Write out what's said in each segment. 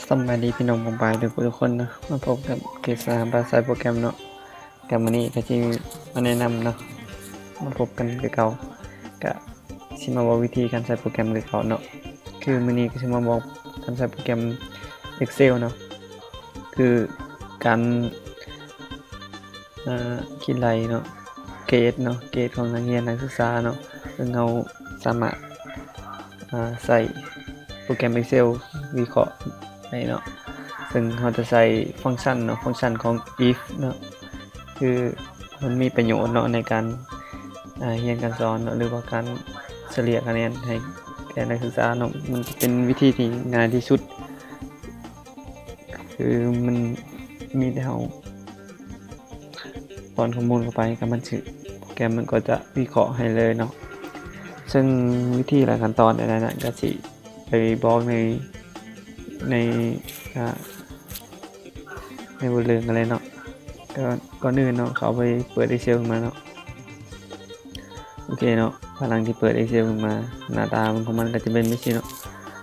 ສະບາຍດີພີ່ນ້ອງປ້ອງປາຍທຸກຜູ້ທຸກຄົນເນາະ, ມາພົບກັບເກດສາມາດໃຊ້ໂປຣແກຣມເນາະ. ກະມື້ນີ້ກະຊິມາແນະນຳເນາະ, ມາພົບກັນຄືເກົ່າ, ກະຊິມາບອກວິທີການໃຊ້ໂປຣແກຣມຄືເກົ່າເນາະ. ຄືມື້ນີ້ກະຊິມາບອກການໃຊ້ໂປຣແກຣມ Excel ເນາະ, ຄືການ ອາ ຄິດໄລ່ເນາະ ເກຣດເນາະ, ເກຣດຂອງນັກຮຽນນັກສຶກສາເນາະ, ເຊິ່ງເຮົາສາມາດ ອາ ໃຊ້ໂປຣແກຣມ Excel ວິເຄາະໄດ້ເນາະ, ເຊິ່ງເຮົາຈະໃຊ້ຟັງຊັນເນາະ, ຟັງຊັນຂອງ if ເນາະ, ຄືມັນມີປະໂຫຍດເນາະໃນການ ອາ ຮຽນການສອນເນາະ ຫຼືວ່າການສະເລ່ຍຄະແນນໃຫ້ແກ່ນັກສຶກສາເນາະ. ມັນຈະເປັນວິທີທີ່ງ່າຍທີ່ສຸດ, ຄືມັນມີແຕ່ເຮົາ ປ້ອນຂໍ້ມູນເຂົ້າໄປ ກໍມັນຊິ ໂປຣແກຣມມັນກໍຈະວິເຄາະໃຫ້ເລີຍເນາະ. ເຊິ່ງວິທີ ແລະ ຂັ້ນຕອນໃດໆນະ ກໍຊິໄປບອກໃນ ໃນ ອາ ໃນບົດເລີ່ມກັນເລີຍເນາະ. ກໍກ່ອນອື່ນເນາະ ເຂົ້າໄປເປີດ Excel ຂຶ້ນມາເນາະ. ໂອເຄເນາະ, ພາຍຫຼັງທີ່ເປີດ Excel ຂຶ້ນມາ ໜ້າຕາຂອງມັນກໍຈະເປັນແບບຊີ້ເນາະ.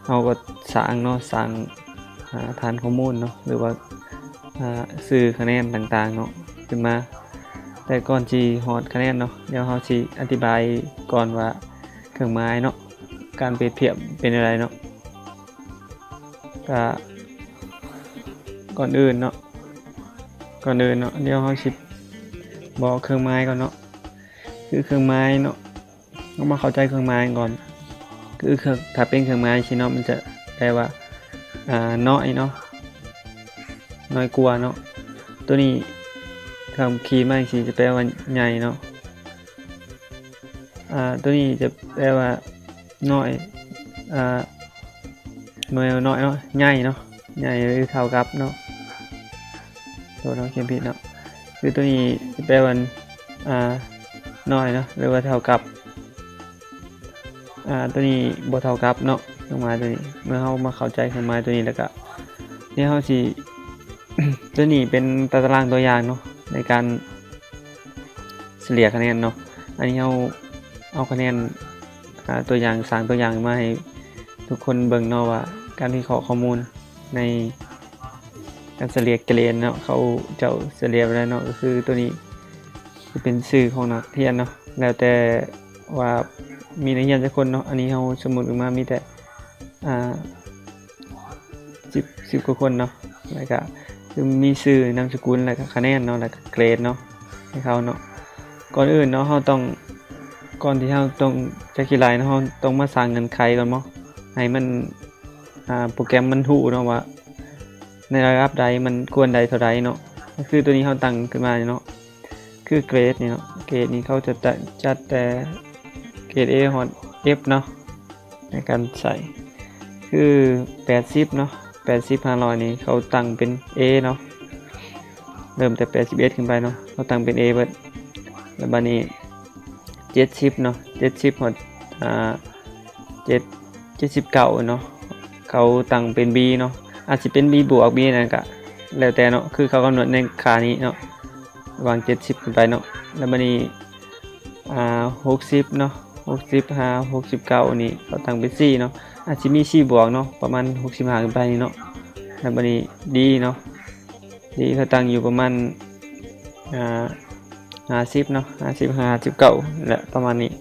ເຮົາກໍສ້າງເນາະ, ສ້າງ ອາ ຖານຂໍ້ມູນເນາະ ຫຼືວ່າ ອາ ຊື່ຄະແນນຕ່າງໆເນາະ ຂຶ້ນມາ. ແຕ່ກ່ອນຊິຮອດຄະແນນເນາະ, ດຽວເຮົາຊິອະທິບາຍກ່ອນວ່າເຄື່ອງໝາຍເນາະ, ການປຽບທຽບເປັນແນວໃດເນາະ. ກະກ່ອນອື່ນເນາະ, ກ່ອນອື່ນເນາະ, ດຽວເຮົາຊິບອກເຄື່ອງໝາຍກ່ອນເນາະ. ຄືເຄື່ອງໝາຍເນາະ, ເຮົາມາເຂົ້າໃຈເຄື່ອງໝາຍກ່ອນ. ຄືເຄື່ອງ ຖ້າເປັນເຄື່ອງໝາຍຊີ້ເນາະ, ມັນຈະແປວ່າ ອາ ນ້ອຍເນາະ, ນ້ອຍກວ່າເນາະ. ໂຕນີ້ ຖ້າຂີດມາຈັ່ງຊີ້ ຈະແປວ່າໃຫຍ່ເນາະ. ອາ ໂຕນີ້ຈະແປວ່ານ້ອຍ, ອາ ບໍ່ແມ່ນວ່ານ້ອຍເນາະ, ໃຫຍ່ເນາະ, ໃຫຍ່ ຫຼື ເທົ່າກັບເນາະ. ໂທດເນາະ, ຂຽນຜິດເນາະ. ຄືໂຕນີ້ຈະແປວ່າ ອາ ນ້ອຍເນາະ ຫຼືວ່າເທົ່າກັບ. ອາ ໂຕນີ້ບໍ່ເທົ່າກັບເນາະ, ເຄື່ອງໝາຍໂຕນີ້. ເມື່ອເຮົາມາເຂົ້າໃຈເຄື່ອງໝາຍໂຕນີ້ແລ້ວກະ ດຽວເຮົາຊິ ໂຕນີ້ເປັນຕາຕະລາງຕົວຢ່າງເນາະ ໃນການສະເລ່ຍຄະແນນເນາະ. ອັນນີ້ເຮົາເອົາຄະແນນ ອາ ຕົວຢ່າງ ສ້າງຕົວຢ່າງມາໃຫ້ທຸກຄົນເບິ່ງເນາະ ວ່າການວິເຄາະຂໍ້ມູນໃນການສະເລ່ຍເກຣດເນາະ, ເຂົາເຈົ້າສະເລ່ຍແບບໃດເນາະ. ກໍຄືໂຕນີ້ຈະເປັນຊື່ຂອງນັກຮຽນເນາະ, ແລ້ວແຕ່ວ່າມີນັກຮຽນຈັກຄົນເນາະ. ອັນນີ້ເຮົາສົມມຸດຂຶ້ນມາມີແຕ່ ອາ ສິບ ສິບກວ່າຄົນເນາະ, ແລ້ວກະຄືມີຊື່ ນາມສະກຸນ ແລ້ວກະຄະແນນເນາະ ແລ້ວກະເກຣດເນາະ ໃຫ້ເຂົາເນາະ. ກ່ອນອື່ນເນາະ ເຮົາຕ້ອງ ກ່ອນທີ່ເຮົາຕ້ອງຈະຄິດໄລ່ເນາະ, ເຮົາຕ້ອງມາສ້າງເງື່ອນໄຂກ່ອນເນາະ ໃຫ້ມັນ ອາ ໂປຣແກຣມມັນຮູ້ເນາະວ່າ ໃນລະດັບໃດ ມັນຄວນໄດ້ເທົ່າໃດເນາະ. ກໍຄືໂຕນີ້ເຮົາຕັ້ງຂຶ້ນມານີ້ເນາະ, ຄືເກຣດນີ້ເນາະ, ເກຣດນີ້ເຂົາຈະ ຈະຈັດແຕ່ເກຣດ A ຮອດ F ເນາະ ໃນການໃສ່. ຄືແປດສິບເນາະ, ແປດສິບ ຫາ ຮ້ອຍນີ້ ເຂົາຕັ້ງເປັນ A ເນາະ, ເລີ່ມແຕ່ແປດສິບເອັດຂຶ້ນໄປເນາະ ເຂົາຕັ້ງເປັນ A ເບິດ. ແລ້ວບາດນີ້ ເຈັດສິບເນາະ, ເຈັດສິບຮອດ ອາ ເຈັດ ເຈັດສິບເກົ້າເນາະ, ເຂົາຕັ້ງເປັນ B ເນາະ, ອາດຊິເປັນ B ບວກ B ນັ້ນກະແລ້ວແຕ່ເນາະ, ຄືເຂົາກຳນົດໃນຄ່ານີ້ເນາະ ຫວ່າງເຈັດສິບຂຶ້ນໄປເນາະ. ແລ້ວບາດນີ້ ອາ ຫົກສິບເນາະ, ຫົກສິບຫາຫົກສິບເກົ້ານີ້ ເຂົາຕັ້ງເປັນ C ເນາະ, ອາດຊິມີ C ບວກເນາະ ປະມານຫົກສິບຫ້າຂຶ້ນໄປນີ້ເນາະ. ແລ້ວບາດນີ້ D ເນາະ, D ເຂົາຕັ້ງຢູ່ປະມານ ອາ ຫ້າສິບເນາະ, ຫ້າສິບ ຫ້າສິບເກົ້າ ແຫຼະ ປະມານນີ້.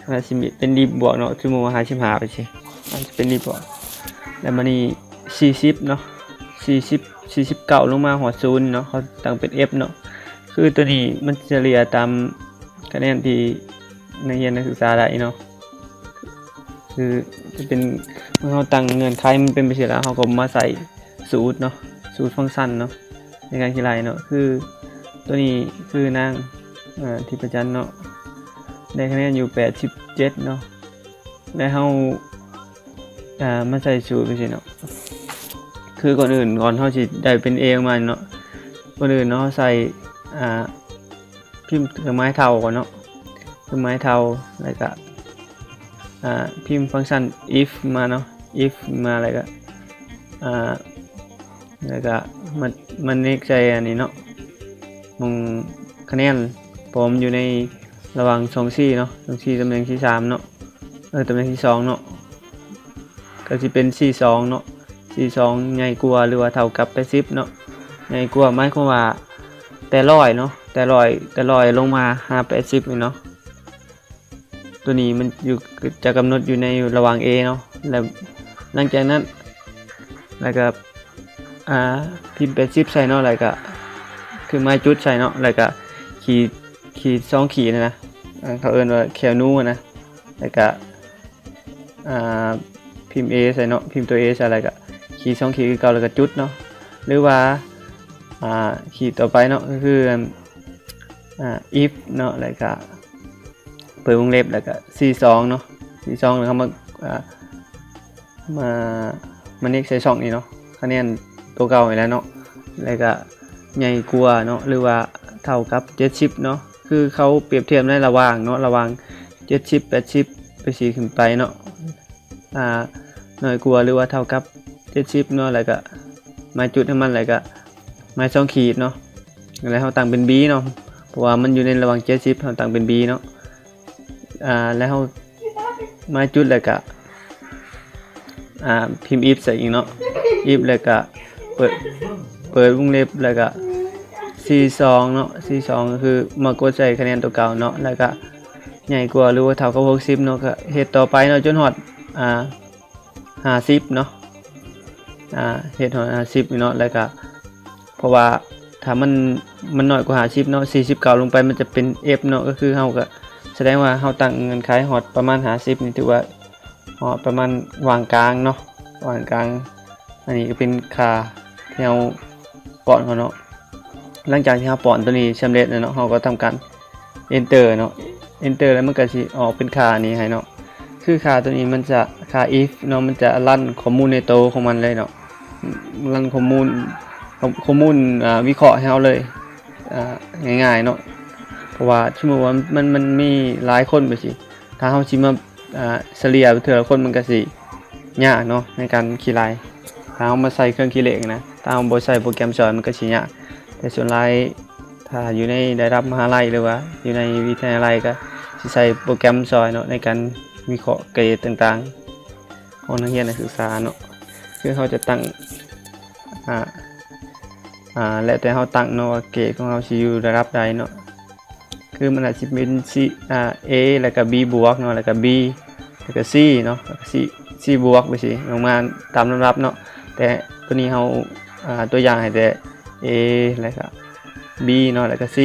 ອາດຊິເປັນ D ບວກເນາະ, ສົມມຸດວ່າຫ້າສິບຫ້າໄປຊີ້ ອາດຈະເປັນ D ບວກ. ແລ້ວບາດນີ້ ສີ່ສິບເນາະ, ສີ່ສິບ ສີ່ສິບເກົ້າລົງມາຮອດສູນເນາະ, ເຂົາຕັ້ງເປັນ F ເນາະ. ຄືໂຕນີ້ມັນສະເລ່ຍຕາມຄະແນນທີ່ນັກຮຽນນັກສຶກສາໄດ້ເນາະ. ຄືຈະເປັນ ເມື່ອເຮົາຕັ້ງເງື່ອນໄຂມັນເປັນໄປຊີ້ແລ້ວ ເຮົາກໍມາໃສ່ສູດເນາະ, ສູດຟັງຊັນເນາະ ໃນການຄິດໄລ່ເນາະ. ຄືໂຕນີ້ຄືນາງ ອາ ທິບປະຈັນເນາະ ໄດ້ຄະແນນຢູ່ແປດສິບເຈັດເນາະ. ແລ້ວເຮົາ ອາ ມາໃສ່ສູດຈັ່ງຊີ້ເນາະ. ຄືກ່ອນອື່ນ ກ່ອນເຮົາຊິໄດ້ເປັນ A ອອກມາເນາະ, ກ່ອນອື່ນເນາະ ເຮົາໃສ່ ອາ ພິມເຄື່ອງໝາຍເທົ່າກ່ອນເນາະ, ເຄື່ອງໝາຍເທົ່າ ແລ້ວກະ ອາ ພິມຟັງຊັນ if ມາເນາະ, if ມາ ແລ້ວກະ ອາ ແລ້ວກະມາ ມາເນັກໃສ່ອັນນີ້ເນາະ, ໝ່ອງຄະແນນ ເພາະມັນຢູ່ໃນລະຫວ່າງຊ່ອງ C ເນາະ, ຊ່ອງ C ຕຳແໜ່ງທີສາມເນາະ, ເອີ ຕຳແໜ່ງທີສອງເນາະ, ກໍຊິເປັນ C ສອງເນາະ. ສີ່ສອງໃຫຍ່ກວ່າ ຫຼືວ່າເທົ່າກັບແປດສິບເນາະ. ໃຫຍ່ກວ່າໝາຍຄວາມວ່າແຕ່ຮ້ອຍເນາະ ແຕ່ຮ້ອຍ ແຕ່ຮ້ອຍລົງມາຫາແປດສິບນີ້ເນາະ. ຕົວນີ້ມັນຢູ່ ຈະກຳນົດຢູ່ໃນລະຫວ່າງ A ເນາະ. ແລ້ວຫຼັງຈາກນັ້ນ ແລ້ວກໍ ອ່າ ພິມແປດສິບໃສ່ເນາະ ແລ້ວກໍເຄື່ອງໝາຍຈຸດໃສ່ເນາະ ແລ້ວກໍຂີດ ຂີດສອງຂີດນະ ເຂົາເອີ້ນວ່າແຄວນູນະ ແລ້ວກໍ ອ່າ ພິມ A ໃສ່ເນາະ ພິມຕົວ A ໃສ່ ແລ້ວກໍຂີດສອງຂີດຄືເກົ່າ ແລ້ວກໍຈຸດເນາະ. ຫຼືວ່າ ອ່າ ຂີດຕໍ່ໄປເນາະ ກໍຄື ອ່າ if ເນາະ ແລ້ວກໍເປີດວົງເລັບ ແລ້ວກໍສີ່ສອງເນາະ ສີ່ສອງ ແລ້ວເຮົາມາ ອ່າ ມາ ມາເນັກໃສ່ຊ່ອງນີ້ເນາະ ຄະແນນຕົວເກົ່ານີ້ແຫຼະເນາະ ແລ້ວກໍໃຫຍ່ກວ່າເນາະ ຫຼືວ່າເທົ່າກັບເຈັດສິບເນາະ. ຄືເຂົາປຽບທຽບໃນລະຫວ່າງເນາະ ລະຫວ່າງເຈັດສິບ ແປດສິບ ໄປຊີ້ຂຶ້ນໄປເນາະ. ອ່າ ນ້ອຍກວ່າ ຫຼືວ່າເທົ່າກັບເຈັດສິບເນາະ ແລ້ວກໍໝາຍຈຸດໃຫ້ມັນ ແລ້ວກໍໝາຍສອງຂີດເນາະ ແລ້ວເຮົາຕັ້ງເປັນ B ເນາະ ເພາະວ່າມັນຢູ່ໃນລະຫວ່າງເຈັດສິບ ເຮົາຕັ້ງເປັນ B ເນາະ. ອ່າ ແລ້ວເຮົາໝາຍຈຸດ ແລ້ວກະ ອ່າ ພິມ if ໃສ່ອີກເນາະ if ແລ້ວກະເປີດ ເປີດວົງເລັບ ແລ້ວກະສີ່ສອງເນາະ ສີ່ສອງ ກໍຄືມາກົດໃສ່ຄະແນນຕົວເກົ່າເນາະ ແລ້ວກະໃຫຍ່ກວ່າ ຫຼືວ່າເທົ່າກັບຫົກສິບເນາະ ກະເຮັດຕໍ່ໄປເນາະ ຈົນຮອດ ອ່າ ຫ້າສິບເນາະ ອ່າ ເຮັດຮອດຫ້າສິບເນາະ ແລ້ວກະ ເພາະວ່າຖ້າມັນ ມັນນ້ອຍກວ່າຫ້າສິບເນາະ ສີ່ສິບເກົ້າລົງໄປ ມັນຈະເປັນ F ເນາະ ກໍຄືເຮົາກໍສະແດງວ່າເຮົາຕັ້ງເງື່ອນໄຂຮອດປະມານຫ້າສິບນີ້ ຖືວ່າຮອດປະມານຫວ່າງກາງເນາະ ຫວ່າງກາງ. ອັນນີ້ກໍເປັນຄ່າທີ່ເຮົາປ້ອນເຂົາເນາະ. ຫຼັງຈາກທີ່ເຮົາປ້ອນຕົວນີ້ສຳເລັດແລ້ວເນາະ ເຮົາກໍທຳການ Enter ເນາະ Enter ແລ້ວມັນກໍຊິອອກເປັນຄ່ານີ້ໃຫ້ເນາະ. ຄືຄ່າຕົວນີ້ມັນຈະ ຄ່າ if ເນາະ ມັນຈະຣັນຂໍ້ມູນໃນໂຕຂອງມັນເລີຍເນາະ ຣັນຂໍ້ມູນ ຂໍ້ມູນ ອ່າ ວິເຄາະໃຫ້ເຮົາເລີຍ ອ່າ ງ່າຍໆເນາະ. ເພາະວ່າສົມມຸດວ່າມັນ ມັນມີຫຼາຍຄົນໄປຊີ້ ຖ້າເຮົາຊິມາ ອ່າ ສະເລ່ຍເທື່ອລະຄົນມັນກໍຊິຍາກເນາະໃນການຄິດໄລ່. ຖ້າເຮົາມາໃສ່ເຄື່ອງຄິດເລກນະ ຖ້າເຮົາບໍ່ໃຊ້ໂປຣແກຣມຊ່ອຍມັນກໍຊິຍາກ. ແຕ່ສ່ວນຫຼາຍຖ້າຢູ່ໃນລະດັບມະຫາໄລ ຫຼືວ່າຢູ່ໃນວິທະຍາໄລ ກໍຊິໃຊ້ໂປຣແກຣມຊ່ອຍເນາະ ໃນການວິເຄາະເກຣດຕ່າງໆຂອງນັກຮຽນນັກສຶກສາເນາະ. ຄືເຮົາຈະຕັ້ງ ອ່າ ອ່າ ແລ້ວແຕ່ເຮົາຕັ້ງເນາະວ່າເກຣດຂອງເຮົາຊິຢູ່ລະດັບໃດເນາະ. ຄືມັນອາດຊິເປັນ C ອ່າ A ແລ້ວກໍ B ບວກເນາະ ແລ້ວກໍ B ແລ້ວກໍ C ເນາະ ແລ້ວກໍ C C ບວກໄປຊີ້ ລົງມາຕາມລຳດັບເນາະ. ແຕ່ຕົວນີ້ເຮົາ ອ່າ ຕົວຢ່າງໃຫ້ແຕ່ A ແລ້ວກໍ B ເນາະ ແລ້ວກໍ C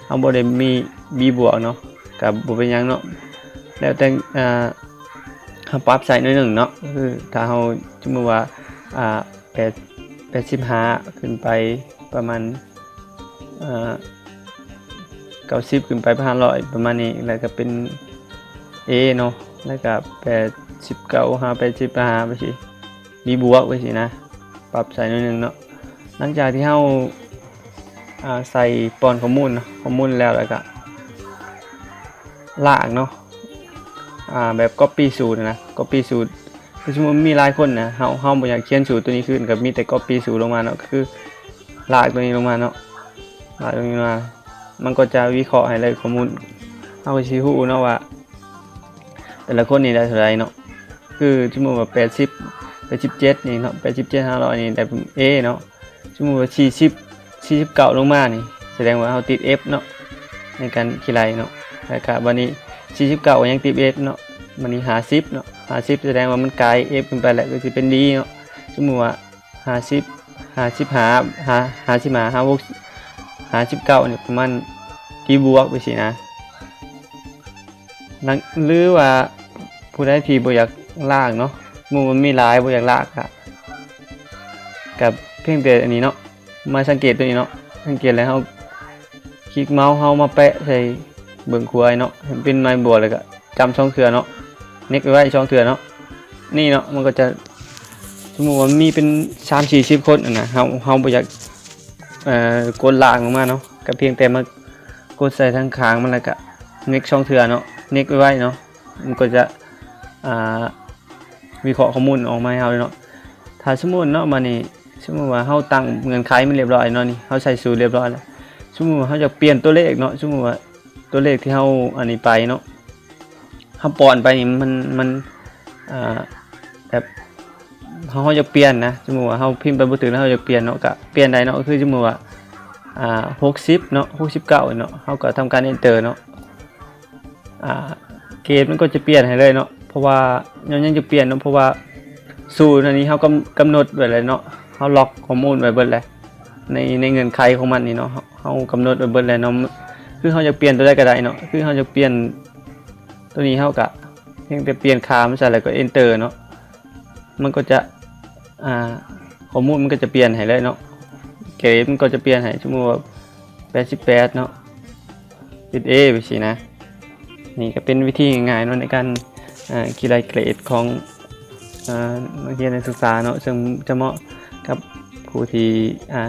ເຮົາບໍ່ໄດ້ມີ B ບວກເນາະ ກໍບໍ່ເປັນຫຍັງເນາະ. ແລ້ວແຕ່ ອ່າ ເຮົາປັບໃສ່ໜ້ອຍໜຶ່ງເນາະ ຄືຖ້າເຮົາສົມມຸດວ່າ ອ່າ ແປດ ແປດສິບຫ້າຂຶ້ນໄປປະມານ ເອີ ເກົ້າສິບຂຶ້ນໄປ ຫ້າຮ້ອຍ ປະມານນີ້ ແລ້ວກໍເປັນ A ເນາະ ແລ້ວກໍແປດສິບເກົ້າຫາແປດສິບຫ້າ ໄປຊີ້ B ບວກ ໄປຊີ້ນະ ປັບໃສ່ໜ້ອຍໜຶ່ງເນາະ. ຫຼັງຈາກທີ່ເຮົາ ອ່າ ໃສ່ປ້ອນຂໍ້ມູນເນາະ ຂໍ້ມູນແລ້ວ ແລ້ວກໍລາກເນາະ ອ່າ ແບບ copy ສູດນະ copy ສູດ ຄືສົມມຸດມີຫຼາຍຄົນນະ ເຮົາ ເຮົາບໍ່ຢາກຂຽນສູດຕົວນີ້ຂຶ້ນ ກໍມີແຕ່ copy ສູດລົງມາເນາະ ກໍຄືລາກຕົວນີ້ລົງມາເນາະ ລາກຕົວນີ້ມາ ມັນກໍຈະວິເຄາະໃຫ້ເລີຍຂໍ້ມູນ. ເຮົາກໍຊິຮູ້ເນາະວ່າແຕ່ລະຄົນນີ້ໄດ້ເທົ່າໃດເນາະ. ຄືສົມມຸດວ່າ ແປດສິບ ແປດສິບເຈັດນີ້ເນາະ ແປດສິບເຈັດ ຫ້າຮ້ອຍນີ້ໄດ້ A ເນາະ. ສົມມຸດວ່າ ສີ່ສິບ ສີ່ສິບເກົ້າລົງມານີ້ ສະແດງວ່າເຮົາຕິດ F ເນາະ ໃນການຄິດໄລ່ເນາະ. ແລ້ວກະບາດນີ້ ສີ່ສິບເກົ້າກໍຍັງຕິດ F ເນາະ ບາດນີ້ ຫ້າສິບເນາະ ຫ້າສິບ ສະແດງວ່າມັນກາຍ F ຂຶ້ນໄປແລ້ວ ກໍຊິເປັນ D ເນາະ. ສົມມຸດວ່າ ຫ້າສິບ ຫ້າສິບຫ້າ ຫ້າ ຫ້າສິບຫ້າ ຫ້າສິບເກົ້ານີ້ປະມານ D ບວກ ໄປຊີ້ນະ. ຫຼືວ່າຜູ້ໃດທີ່ບໍ່ຢາກລາກເນາະ ໝູ່ມັນມີຫຼາຍ ບໍ່ຢາກລາກ ກະ ກະພຽງແຕ່ອັນນີ້ເນາະ ມາສັງເກດຕົວນີ້ເນາະ ສັງເກດແລ້ວເຮົາຄລິກເມົາສ໌ເຮົາມາແປະໃສ່ເບື້ອງຂວາເນາະ ໃຫ້ເປັນໄມ້ບວກ ແລ້ວກະຈ້ຳສອງເທື່ອເນາະ ເນັກໄວ້ສອງເທື່ອເນາະ. ນີ້ເນາະ ມັນກໍຈະ ສົມມຸດວ່າມີເປັນສາມສີ່ສິບຄົນຫັ້ນນະ ເຮົາ ເຮົາບໍ່ຢາກ ເອີ ກົດລາກລົງມາເນາະ ກະພຽງແຕ່ມາ ກົດໃສ່ທາງຂ້າງມັນ ແລ້ວກະເນັກສອງເທື່ອເນາະ ເນັກໄວ້ເນາະ ມັນກໍຈະ ອ່າ ວິເຄາະຂໍ້ມູນອອກມາໃຫ້ເຮົາເນາະ. ຖ້າສົມມຸດເນາະ ບາດນີ້ສົມມຸດວ່າເຮົາຕັ້ງເງື່ອນໄຂມັນລຽບຮ້ອຍເນາະ ນີ້ເຮົາໃສ່ສູດລຽບຮ້ອຍແລ້ວ ສົມມຸດວ່າເຮົາຢາກປ່ຽນຕົວເລກເນາະ ສົມມຸດວ່າຕົວເລກທີ່ເຮົາອັນນີ້ໄປເນາະ ເຮົາປ້ອນໄປນີ້ມັນ ມັນ ອ່າ ແບບ ເຮົາ ເຮົາຢາກປ່ຽນນະ ສົມມຸດວ່າເຮົາພິມໄປບໍ່ຖືກແລ້ວ ເຮົາຢາກປ່ຽນເນາະ ກະປ່ຽນໄດ້ເນາະ ຄືສົມມຸດວ່າ ອ່າ ຫົກສິບເນາະ ຫົກສິບເກົ້າເນາະ ເຮົາກະທຳການ enter ເນາະ. ອ່າ ເກຣດມັນກໍຈະປ່ຽນໃຫ້ເລີຍເນາະ ເພາະວ່າ ຍ້ອນຫຍັງຈະປ່ຽນເນາະ ເພາະວ່າສູນອັນນີ້ເຮົາກຳ ກຳນົດໄວ້ແລ້ວເນາະ ເຮົາລັອກຂໍ້ມູນໄວ້ເບິດແລ້ວ ໃນ ໃນເງື່ອນໄຂຂອງມັນນີ້ເນາະ ເຮົາ ເຮົາກຳນົດໄວ້ເບິດແລ້ວເນາະ ຄືເຮົາຢາກປ່ຽນຕົວໃດກໍໄດ້ເນາະ ຄືເຮົາຢາກປ່ຽນຕົວນີ້ ເຮົາກະພຽງແຕ່ປ່ຽນຄ່າມັນໃສ່ ແລ້ວກໍ enter ເນາະ ມັນກໍຈະ ອ່າ ຂໍ້ມູນມັນກໍຈະປ່ຽນໃຫ້ເລີຍເນາະ ເກຣດມັນກໍຈະປ່ຽນໃຫ້ ສົມມຸດວ່າ ແປດສິບແປດເນາະ ຕິດ A ໄປຊີ້ນະ. ນີ້ກໍເປັນວິທີງ່າຍໆເນາະ ໃນການ ອ່າ ຄິດໄລ່ເກຣດຂອງ ອ່າ ນັກຮຽນນັກສຶກສາເນາະ ເຊິ່ງຈະເໝາະກັບຜູ້ທີ່ ອ່າ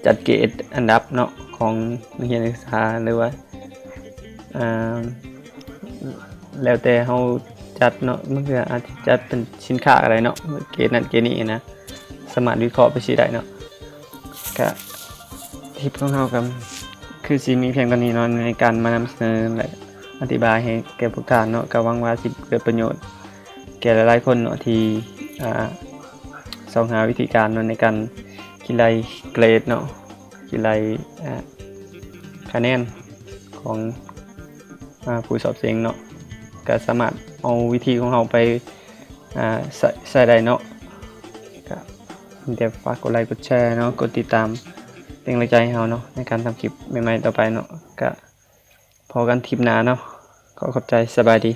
ຈັດເກຣດອັນດັບເນາະ ຂອງນັກຮຽນນັກສຶກສາ ຫຼືວ່າ ອ່າ ແລ້ວແຕ່ເຮົາຈັດເນາະ ບາງເທື່ອອາດຈະຈັດເປັນສິນຄ້າກໍໄດ້ເນາະ ເກຣດນັ້ນເກຣດນີ້ນະ ສາມາດວິເຄາະໄປຊີ້ໄດ້ເນາະ. ກະ ຄລິບຂອງເຮົາກໍຄືຊິມີພຽງເທົ່ານີ້ເນາະ ໃນການມານຳສະເໜີ ແລະ ອະທິບາຍໃຫ້ແກ່ພວກທ່ານເນາະ ກໍຫວັງວ່າຊິເກີດປະໂຫຍດແກ່ຫຼາຍໆຄົນເນາະ ທີ່ ອ່າ ຊອກຫາວິທີການເນາະ ໃນການຄິດໄລ່ເກຣດເນາະ ຄິດໄລ່ ອ່າ ຄະແນນຂອງ ອ່າ ຜູ້ສອບເສັງເນາະ ກໍສາມາດເອົາວິທີຂອງເຮົາໄປ ອ່າ ໃຊ້ ໃຊ້ໄດ້ເນາະ. ກໍມີແຕ່ຝາກກົດໄລກົດແຊເນາະ ກົດຕິດຕາມເປັນກຳລັງໃຈໃຫ້ເຮົາເນາະ ໃນການທຳຄລິບໃໝ່ໆຕໍ່ໄປເນາະ. ກໍພໍ້ກັນຄລິບໜ້າເນາະ ຂໍຂອບໃຈ ສະບາຍດີ.